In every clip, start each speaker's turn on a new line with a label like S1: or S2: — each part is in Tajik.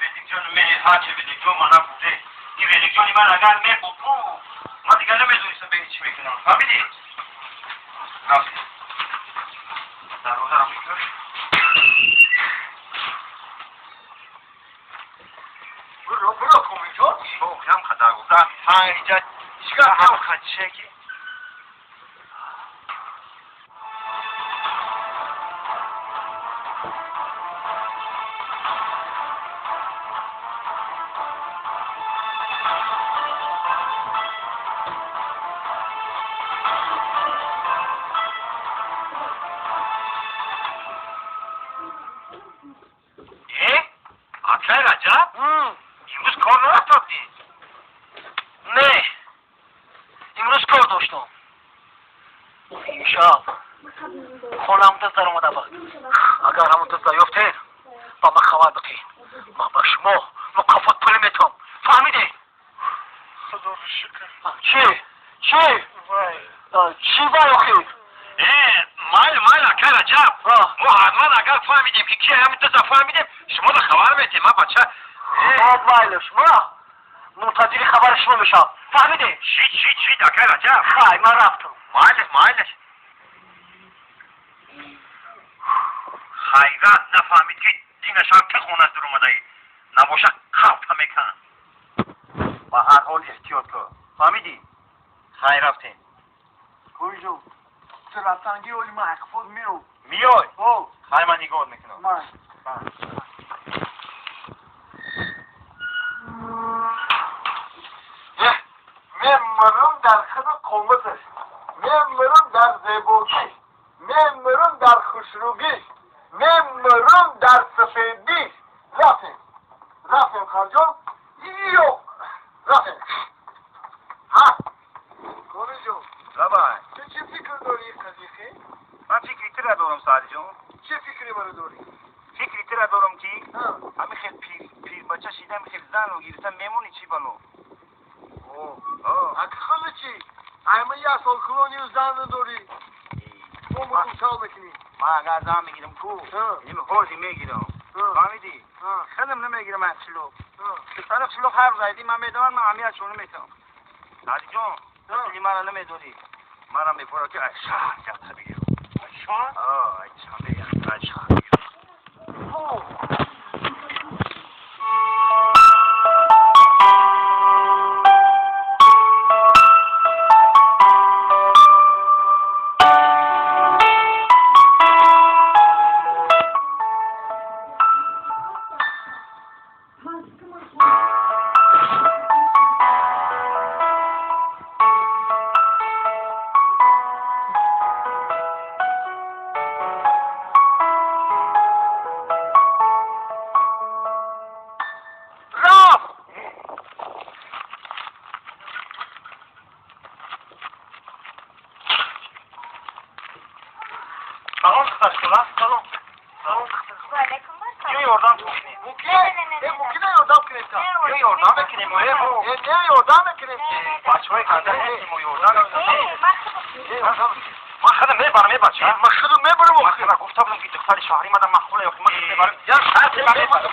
S1: Великҷон, ҳарчи Великҷон мана буде. Ин Великҷони ман агар мебуд, ман дигар намедонистам ба чӣ мекунам. Фаҳмидӣ? Рафтем. Дарвозаро мекушош.
S2: Бро, бро, Комилҷон.
S1: Шохам дарвоза ҳа инҷа.
S2: Чикар
S1: ҳам хадише ки акай Раҷаб, имрӯз кор нарафтодӣ?
S2: Не, имрӯз кор доштам. Имшаб хонам дузд даромада буд. Агар ҳамон дузда ёфтед, ба ман хабар бикунед, ман ба шумо мукофот пулӣ метавам. Фаҳмидед?
S3: Худоро шукр.
S2: Чӣ, чӣ?
S3: Вай.
S2: Чӣ вай охир?
S1: Майли, майли, акай Раҷаб, мо ҳатман агар фаҳмидем, ки ки ҳамин дузда фаҳмидем, шуморо хабар метем, ма бача.
S2: Хоб, майлиш, ма мунтазири хабари шумо мешавам. Фаҳмидед?
S1: Шид, шид, шид, акай Раҷаб.
S2: Хай, ман рафтам.
S1: Майлиш, майлиш. Хайрат, нафаҳмид, ки динашам ки хонаш дуромадаӣ набоша, қалта мекан. Ба ҳар ҳол эҳтиёт кун, фаҳмидӣ? Хайр, рафтем.
S3: Комилҷон, ту рафтангӣ, оли ман ҳақифот меом.
S1: Миёй?
S3: О.
S1: Хай, ман нигоҳ мекунам.
S3: Ман. Мемирам дар худи қоматаш, мемирам дар зебогиш, мемирам дар хушрӯгиш, мемирам дар сафедиш. Рафтем, рафтем, харҷон, ё рафтем. Ҳа, Комилҷон.
S1: Давай.
S3: Ту чӣ фикр дорӣ қазиқӣ?
S1: Ман фикри тира дорам, Саъдиҷон.
S3: Чӣ фикре маро дорӣ?
S1: Фикри тира дорам, ки ҳами хел пирбача шида, хел занро гирифта мемонӣ, чӣ бало?
S3: Аки худи чӣ? Айма як сол кулонию зан надорӣ, мо мутал мекунӣ.
S1: Ман агар зан мегирам ку, ҳозир мегирам, фаҳмидӣ? Худам намегирам аз қишлоқ. Духтари қишлоқ ҳар рӯз ман медонам, ман ҳамиятшону метавам. Саъдиҷон, дили мара намедорӣ, мара мепорад, ки аз шаҳр якта бигирам.
S3: Шаҳр?
S1: Ай чанде аз шаҳр бигирам.
S2: Рафт.
S1: Салом, духтари хола.
S2: Салом, салом.
S1: Ё ёрдам кунем.
S3: Мумкин, мумкина ёрдам кунем та?
S1: Ё ёрдам мекунем.
S3: Не, ёрдам мекунем.
S1: Бачаҳои канда ҳестем, мо ёрдам мекунем. Ман худам мебарам, е бача.
S3: Ман худам мебарам.
S1: Ман худам гуфта будам, ки духтари шаҳрӣ мада маъқула ё ман худам мебарам.
S3: Я.
S1: Мебарам.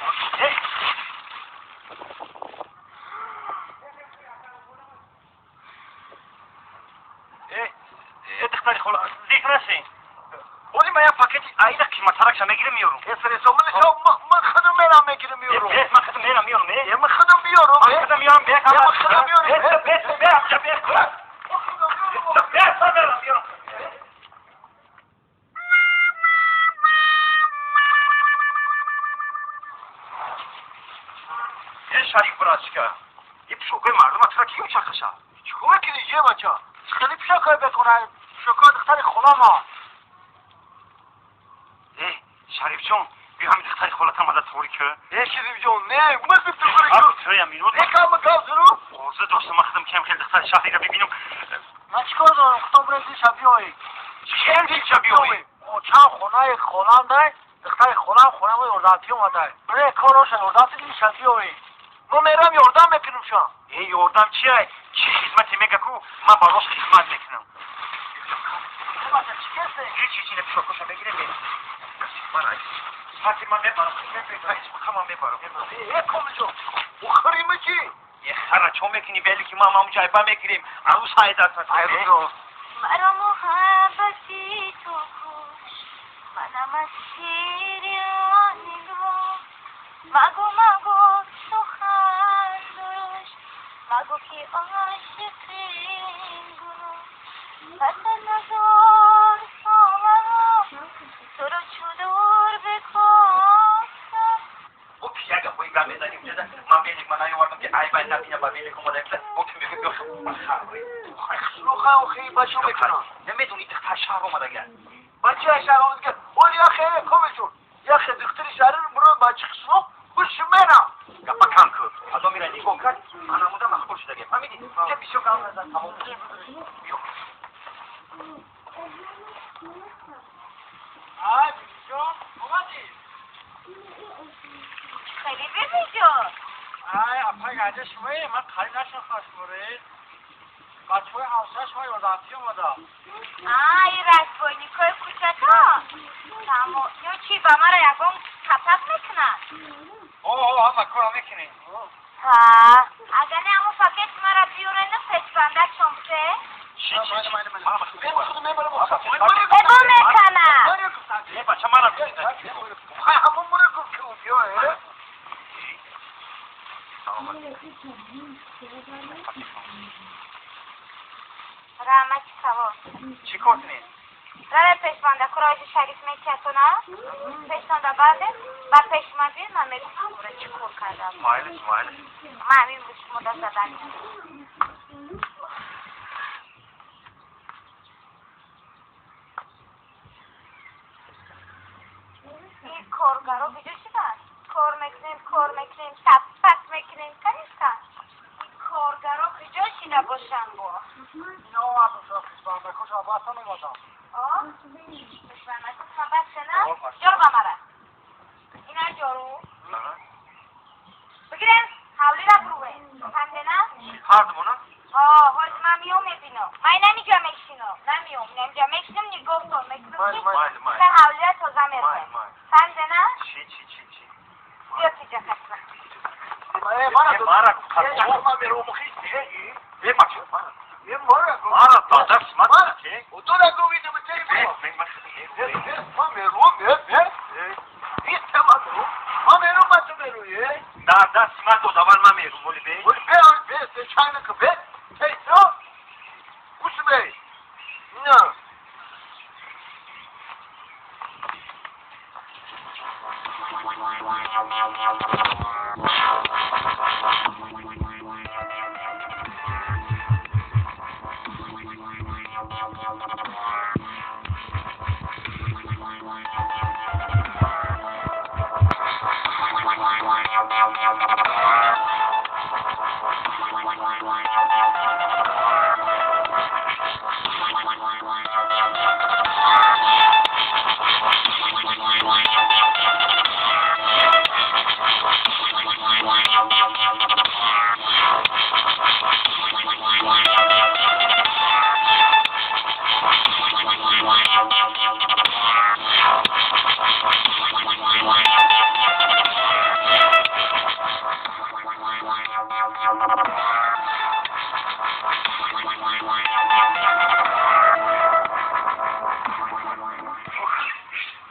S1: Э, духтари хола, зиқ нашин. Оли ман як пакети аида қиматтаракша мегирам, меёрам.
S3: Ман худам мерам, мегирам, меёрам.
S1: Ман худам мерам, меёрам.
S3: Ман худам меёрам.
S1: Ман худам меёрам.
S3: Ман худам меёрам.
S1: Бе, меёрам. Е, Шариф братчика, и пшокои мардума тура ки чақаша?
S2: Чикор мекунӣ, же бача? Хеле пишакай бекунай, пишакай духтари холама.
S1: Э, Шарифҷон, биё, ҳамин духтари холатам ада тори ки.
S3: Э, Шарифҷон, не, ман бифтухари.
S1: Туя минут.
S3: Э, кама гап зуру.
S1: Орзу доштам ман худам кем хел духтари шаҳриро бибинам.
S2: Ман чикор дорам? Худам бирем, дилша биёӣ.
S1: Чем дилша биёӣ?
S2: Чанд хонаи холам дай, духтари холам хонамо ёрдамтӣ омадай. Бире, короша ёрдамтӣ, дилша биёӣ. Мо мерам, ёрдам мекунем ша.
S1: Э, ёрдам чия? Чӣ хизмате мега ку, ман барош хизмат мекунам.
S2: Бача, чӣ кесе?
S1: Ҳеҷ чиз, ина пишокоша мегирем. Ман. Паси ман мебарам. Ман мебарам.
S3: Э, Комилҷон, ухари ма чӣ?
S1: Е, хара чо мекунӣ, вели ки ман ҳамунҷа айба мегирем. Арӯс ҳайдат.
S4: Маро муҳаббати ту куш, манам асири он нигоҳ. Магӯ, магӯ сухан дурушт, магӯ ки ошиқим гуноҳ. Пас аз ҳазор солам туро чу дур бикофтам.
S1: Ман велик ман наёвардам ки айбай набина, ба велик омада. Гуфтим биё,
S3: Қишлоқа охи бачо мекунам.
S1: Намедони, духтар шаҳр омадага.
S3: Бача шаҳр омадага. Оли яхе, Комилҷон. Яхе духтари шаҳр буро бачи қишлоқ хуш мера.
S1: Гапа кам кӯ. Кадомира нигоҳ кард, анамуда мақбул шудага. Фаҳмидӣ? Ҷа бисёр гап назан, тамом. Биё.
S3: Ай, бибиҷон, омадӣ?
S4: Хеле, бибиҷон.
S3: Ай, апай гаҷа шумое, ман қариб нашинохтам шуморе. Бачаҳои ҳамсоя шумо ёрдамчӣ омада.
S4: Ай, разбойникои кӯчато. Тамо, ё чӣ, ба мара ягон капак мекунад?
S1: О, ҳама кора мекунем.
S4: Ҳа, агар не, ҳамон пакет мара биёрена, печбандак шомсе.
S1: Чӣ, чӣ, чӣ?
S4: Эбо мекана.
S1: Е, бача, мара.
S3: Ҳамон муре гуфт ки биё, э?
S4: Раҳмати калон.
S1: Чӣ кор кунем?
S4: Раве, пешбандакуро ози Шариф метиятона. Пештонда баъде ба пеши ман биёд, ман мегӯям шуморо чӣ кор кардам.
S1: Майлиш, майлиш.
S4: Ман ҳамин рӯз шумода задани. Ин коргаро куҷо шуданд? Кор мекунем, кор мекунем, таппак мекунем, канистан. Ин коргаро куҷо шида бошанд бо?
S3: Ино омадам, пешбандакошо бастан омадам.
S4: О, пешбандакошо бастена? Ҷор ба мара. Ина ҷору. Бигирем, ҳавлира бурувем. Фаҳмидена?
S1: Ҳардумона?
S4: О, ҳози ман миём, мебинам. Ман намиҷа мешинам. Намиём, намиҷа мешинам, нигоҳтон мекунам ки
S1: Майли, майли.
S4: се ҳавлира тоза меравем.
S1: Майли.
S4: Фаҳмидена?
S1: Чӣ, чӣ, чӣ, чӣ?
S4: Биё тиҷа касба.
S3: Э, мара.
S1: Е, мара.
S3: Ман мером хис.
S1: Е, бача, мара.
S3: Е, мара.
S1: Мара, дадаш, мара.
S3: Отона гуфти бите. Ман мером, е, е. Истема мером. Ман мером, ман ту меру, е.
S1: Да, да, сима додаван, ман мерум, оли бе.
S3: Оли бе, оли бе, се чайна кабе. Тей, то. Гӯш бе. На.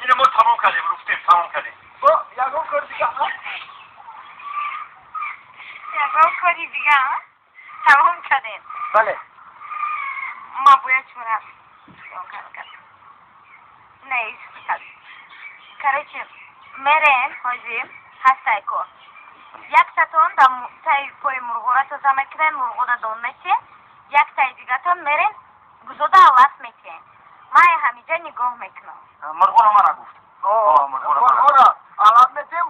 S1: Ине мо тамом кардем, руфтем, тамом кардем.
S3: Бо, ягон кор дига.
S4: Ягон кори дига, а? Тамом кардем.
S3: Бале.
S4: Ма бояд шумора не короче, мерем, ҳозир ҳастай кор. Яктатон да таи пои мурғора тоза мекунем, мурғода дон метиҳем, яктаи дигатон мерем, гузода алаф метиҳем. Ман ҳамиҷа нигоҳ мекунам.
S1: Мурғоро мара гуфт.
S3: О, мурғора алаф метем,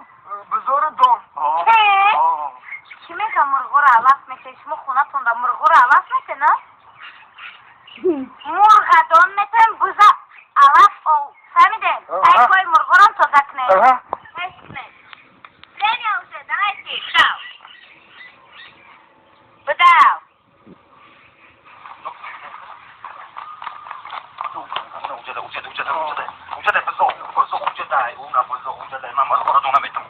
S3: бузору дон.
S4: Э? Чӣ мега мурғоро алаф метиҳем? Шумо хонатонда мурғоро алаф метена? Мурға дон метиҳем, буза алаф. Фаҳмидем? Таи пои мурғорам тоза кунем. Ҳеч кунем. Время уже, давайте, чао. Будав.
S1: Уҷада, уҷада, уҷада, уҷада, уҷада, бизо, бизо, уҷада, уна бизо, уҷада, ман. Мурғора дона метам.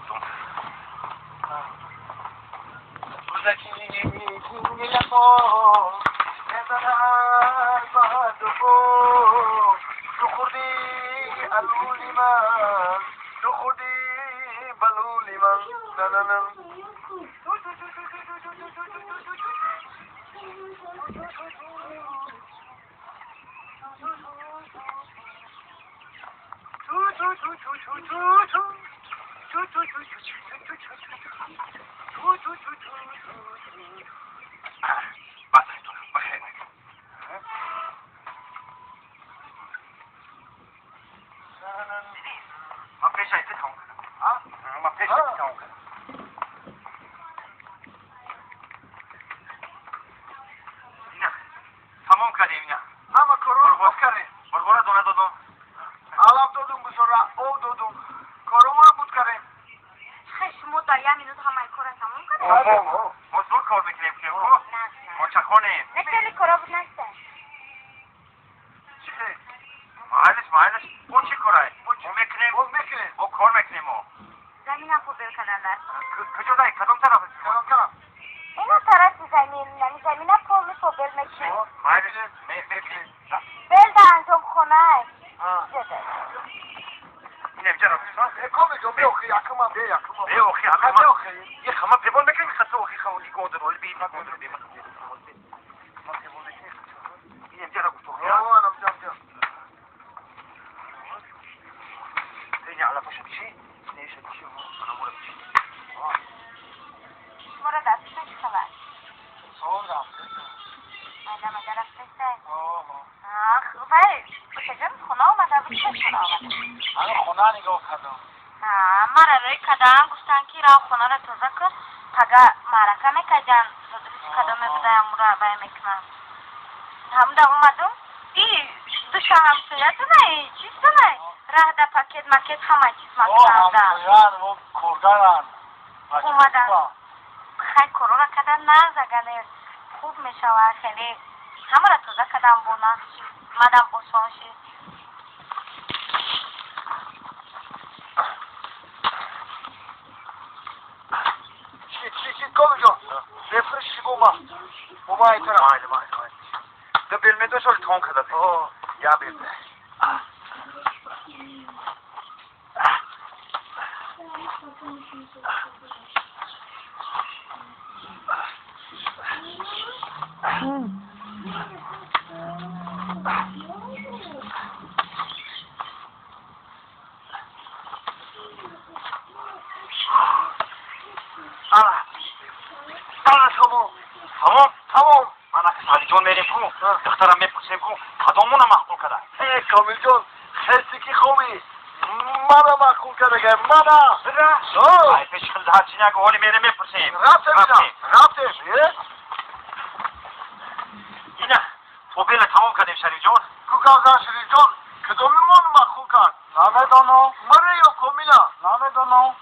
S4: Маърака мекардиан, зудрӯзи кадоме будаям, ура вай мекунам. Ҳамда омадум, и душа ҳамсоятунай, чизтунай, раҳда пакет макет ҳама чиз макунанда. Омадан. Хай корора кадан нағз, агане хуб мешавад, хеле ҳамаро тоза кадан бо нағз шид, мадам осон шид.
S1: Духтарам мепурсем ку кадомона маъқул када?
S3: Э, Комилҷон, хеси ки хоми мана маъқул кардага, мана.
S1: Ай пеши хил ҳарчи нагу, ҳоли мере мепурсем.
S3: Рафтем, рафтем.
S1: Ина побела тамом кардем, Шарифҷон.
S3: Ку кавзан, Шарифҷон, кадомимон маъқул кард?
S2: Намедонам.
S3: Мара ё Комила?
S2: Намедонам.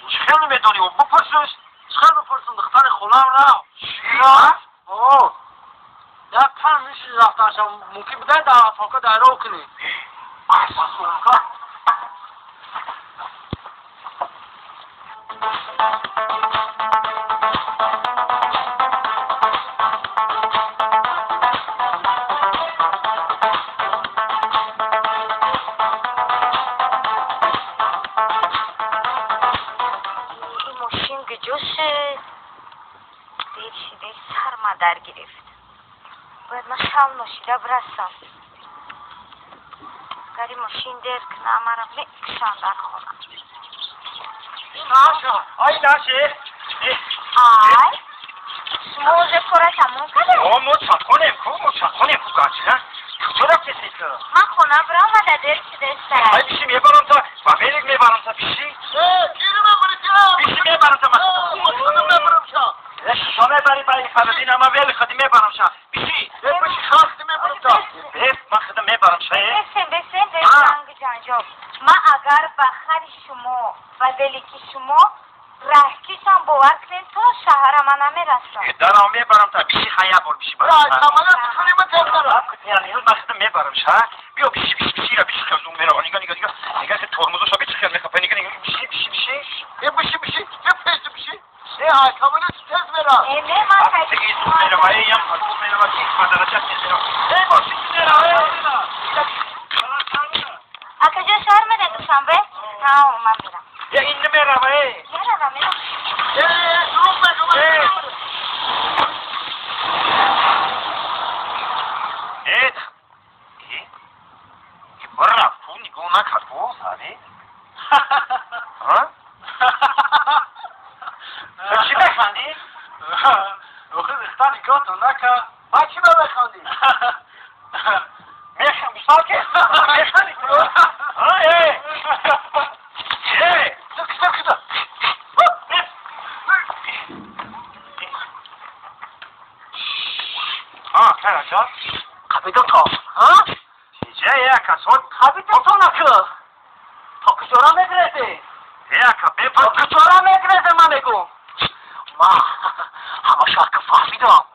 S1: Чӣ хел намедонӣ? Бипурсуш.
S2: Чӣ хел бипурсум? Духтари холам рафт.
S3: Чӣ?
S2: О, як панҷ миши рафтанша мумкин буда дар асфалка дайро кунӣ. Асфалка.
S4: Мошин гуҷо шуд? Дер шиде, сарма дар гирифт. Бояд ман шав ношида бирасам. Гари мошин дер кунам, мара мекушанд дар хона.
S1: Наша, ай наше.
S4: Ай, шумо уже кора тамом кардед?
S1: О, мо чақонем ку, мо чақонем ку гачина. Куҷо рафтеси ту?
S4: Ман хона биромада, дер шидеста.
S1: Ай биши мебарам та, ба велик мебарам та, биши.
S3: Э, киро мебари, киро?
S1: Биши мебарам та ман.
S3: Худам мебарам ша.
S1: Э, шо мебари ба ин фаразин, ама велик худи мебарам ша. Биши.
S3: Э, биши хасти мебарам та.
S1: Э, ман худам мебарам ша, э.
S4: Бесен, бесен, бесанг ҷанҷол. Ман агар ба хари шумо, ба велики шумо раҳкишам, бовар кунед, то шаҳара ман намерасам.
S1: Э, дарам мебарам та, биши хая бор, биши
S3: Ра,
S1: барам.
S3: самолёт кунем тезтара.
S1: Ман худам мебарам ша. Биё биши, биши, биши, ра, биши хел зум мерава. Нига, нига, нига. Нига, хел тормозоша биши хел мехапа. Нига, нига, биши.
S3: Коммунист тез мера.
S4: Э, не, ман Акаҷон, шаҳр мерем Душанбе? Тамом, ман мерам. Меравам, мерам.
S3: Э, дурӯғ мегӯ.
S1: Нигоҳ накард боз ҳари, чӣ механдӣ?
S2: Охир рехта нигоҳтон накард.
S3: Ба чӣ ба механдӣ?
S1: Мехам гусал ки механдӣ.
S3: Кита, кита.
S1: Караҷон.
S2: Қабидам то.
S1: Чиҷа якасот?
S2: Қабидам то наку. То куҷора мегирезӣ?
S1: Яка.
S2: То куҷора мегирезӣ, ман мегӯм. Ма ҳамаша ки фаҳмидам.